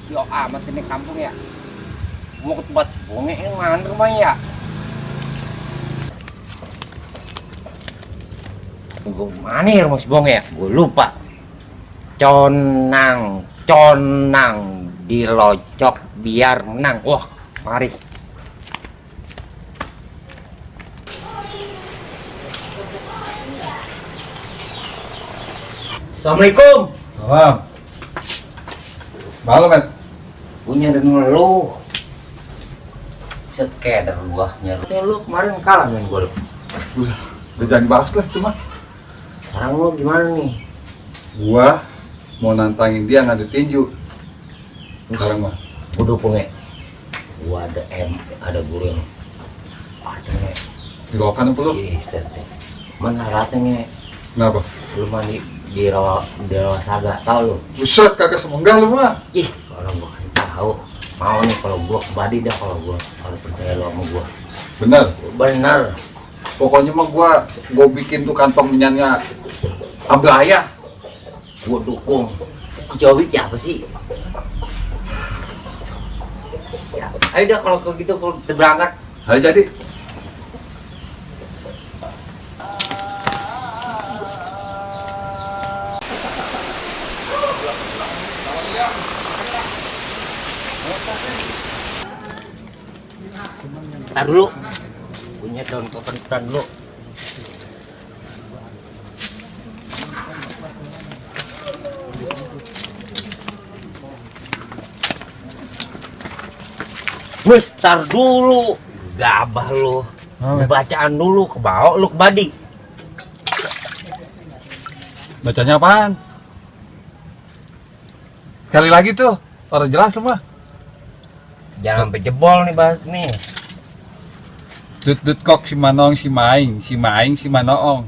Sio amat ini kampung ya. Mau ke tempat si Bonge yang mana rumahnya ya? Gue mana ya rumah si Bonge ya? Gue lupa. Conang dilocok biar menang. Wah, mari. Assalamualaikum. Malam. Malam, Met. Punya dengan lu. Set keder gua nyari. Lu kemarin kalah main gua lu. Udah jangan dibahas lah itu mah. Sekarang lu gimana nih? Gua mau nantangin dia ngadu tinju. Sekarang mah. Gua dukung ya. Gua ada guru yang ada nih. Dibawakan apa lu? Ih, set. Mana ratanya? Kenapa? Lu mandi di rawa saga, tau lu? Buset, kagak semenggah lu mah. Ih, kalau gua kasih tahu, mau nih kalau gua kebadi dah kalau percaya lu sama gua. Bener. Pokoknya mah gua bikin tuh kantong minyannya Ablaya. Gua dukung. Jowi apa sih? Siap. Ayo dah kalau gitu kita berangkat. Ayo jadi. Ntar dulu. Punya daun kepentutan dulu. Wes, tar dulu. Gabah lu. Bacaan dulu ke bawah lu ke badi. Bacanya apaan? Sekali lagi tuh, orang jelas lu mah. Jangan sampai jebol nih bahas nih. Dut kok si manong si maing si manoong.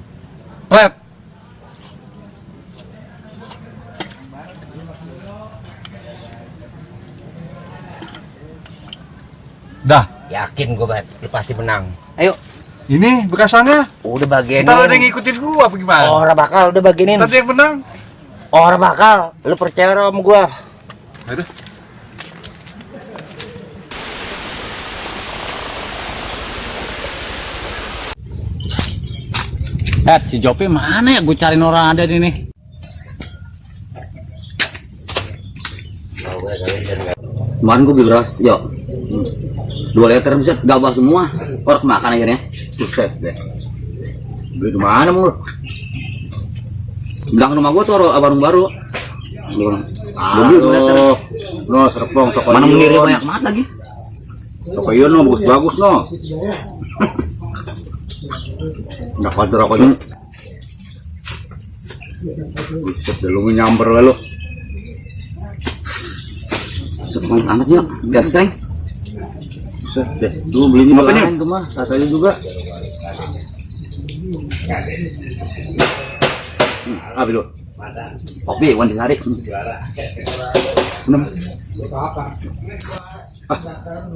Pret. Dah. Yakin gue banget, lu pasti menang. Ayo. Ini bekasannya. Udah bagianin. Ntar ada yang ngikutin gua apa gimana? Orang bakal udah bagianin. Ntar dia yang menang. Orang bakal, lu percaya sama gua. Aduh. Si Jopi mana ya? Gue cariin orang ada di nih. Kemarin gue beli beras, yuk 2 liter bisa gabah semua. Orang kemakan akhirnya. Buset deh. Beli di mana mulu? Belakang rumah gue tuh warung baru. Beli 2 liter. No, serpong toko Mana menirnya banyak banget lagi. Toko iyo no, bagus no. Nggak pada rokoknya. Buset deh, lu nyamper lah lu. Sepanas amat yuk, gaseng. Buset deh, lu belinya Apa nih? tuh mah, rasanya juga. Apa lu? Kopi, Wanti Sari.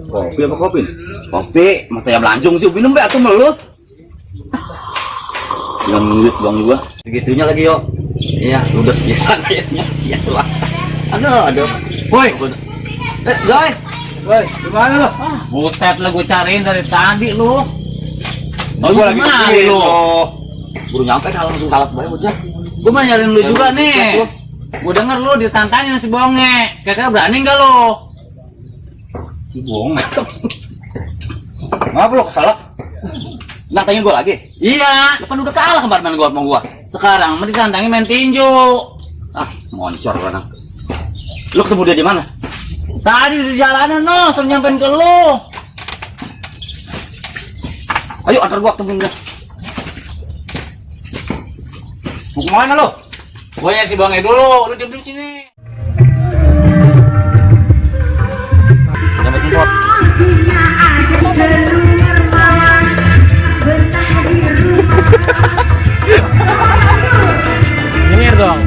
Kopi apa kopi? Kopi, mata yang langsung sih, minum be atuh melu. Yang duit bang juga. Begitunya lagi yuk. Iya, udah sekisan kayaknya siapa. Aduh. Woi, Joy. Woi, gimana lu? buset lah gue cariin dari tadi lu. Oh, gua lagi kemana nungguin lu? lo. Baru nyampe kalau langsung kalap bae bocah. Gue mah nyariin lu juga nih. Gue denger lu ditantangin si Bonge. Kira-kira berani nggak lu? Si Bonge. Ngapa lo kesalak? Nantangin gua lagi? Iya. Lu kan udah kalah kemarin gua sama gua. Sekarang mah ditantangin main tinju. Ah, moncor kan. Lu ketemu dia di mana? Tadi di jalanan no, suruh nyampein ke lu. Ayo antar gua ketemu dia. Mau kemana lu? Gue nyari si Bonge dulu, lu diem di sini. Dapat import. Nyer dong.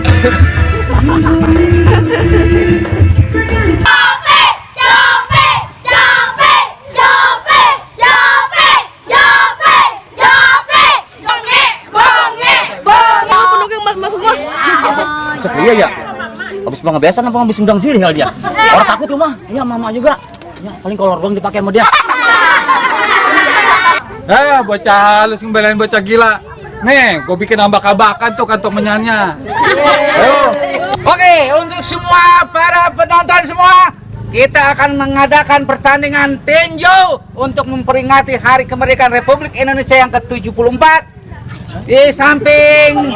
Iya ya. Habis pengebesan apa habis undang sirih dia? Orang takut tuh mah. Iya, mama juga. Ya, paling kolor doang dipakai sama dia. Bocah halus ngebelain bocah gila. Nih, gue bikin ambak-ambakan tuh kantong menyannya. Oke, untuk semua para penonton semua, kita akan mengadakan pertandingan tinju untuk memperingati Hari Kemerdekaan Republik Indonesia yang ke-74. Di samping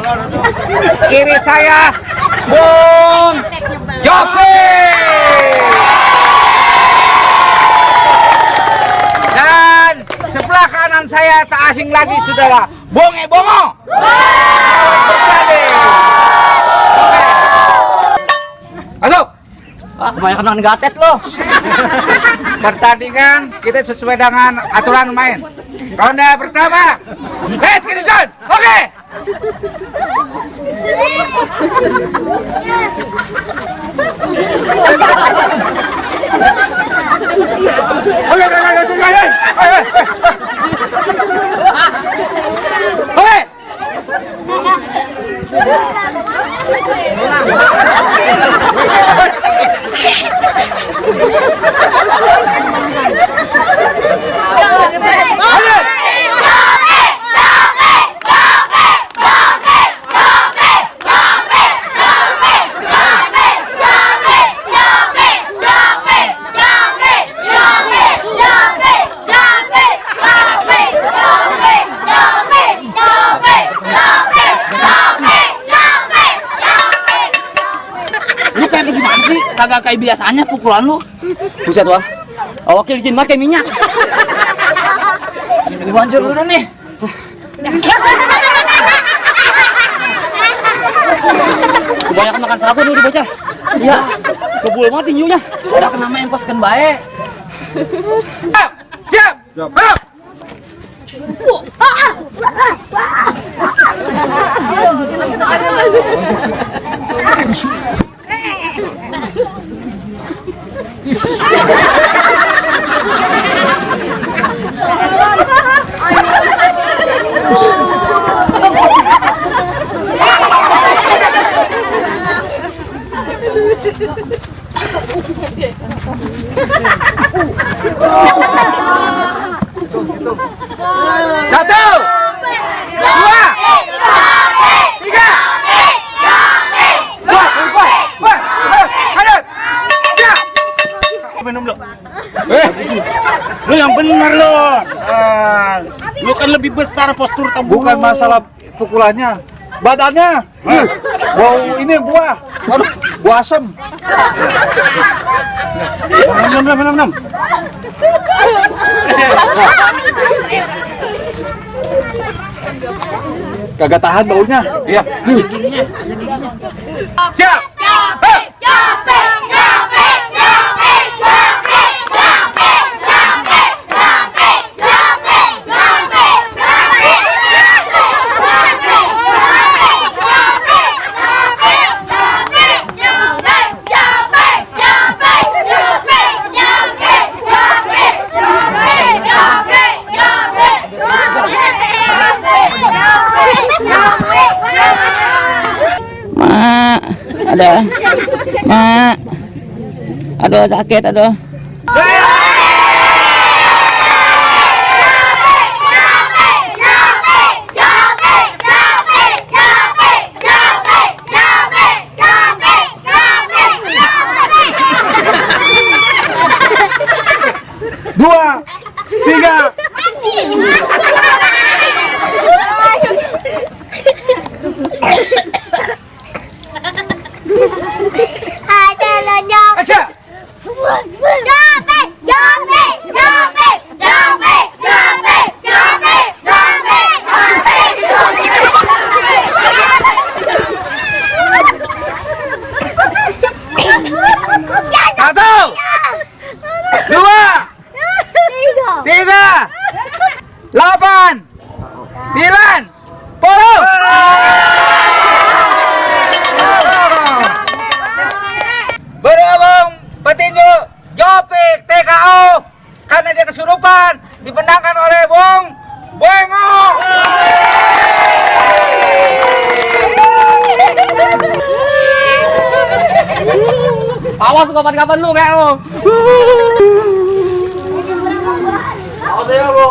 kiri saya, Bung Jopi. Dan sebelah kanan saya tak asing lagi, saudara, Bung Ebongo. Masuk. Kebanyakan orang gatet loh. Pertandingan kita sesuai dengan aturan main. Ronde pertama, let's get it done. Oke. Lu kayak gimana sih? Kagak kayak biasanya pukulan lu. Buset wah. Wakil izin pakai minyak. Dibanjur dulu nih. Kebanyakan makan sabun nih bocah. Iya. Kebul mah tinjunya. Udah kena main pos kan baik. Siap. Siap. Satu, dua, tiga. Minum dulu. Lu yang benar lu. Lu kan lebih besar postur tubuh. Bukan masalah pukulannya, badannya. Bau ini buah. Buah asem. Minum. Kagak tahan baunya. Iya. Siap. Ada. Mak. Aduh sakit aduh. Dua, tiga. Ada lonjong. Aja. Awas kapan-kapan lu kayak lu. Awas ya lu.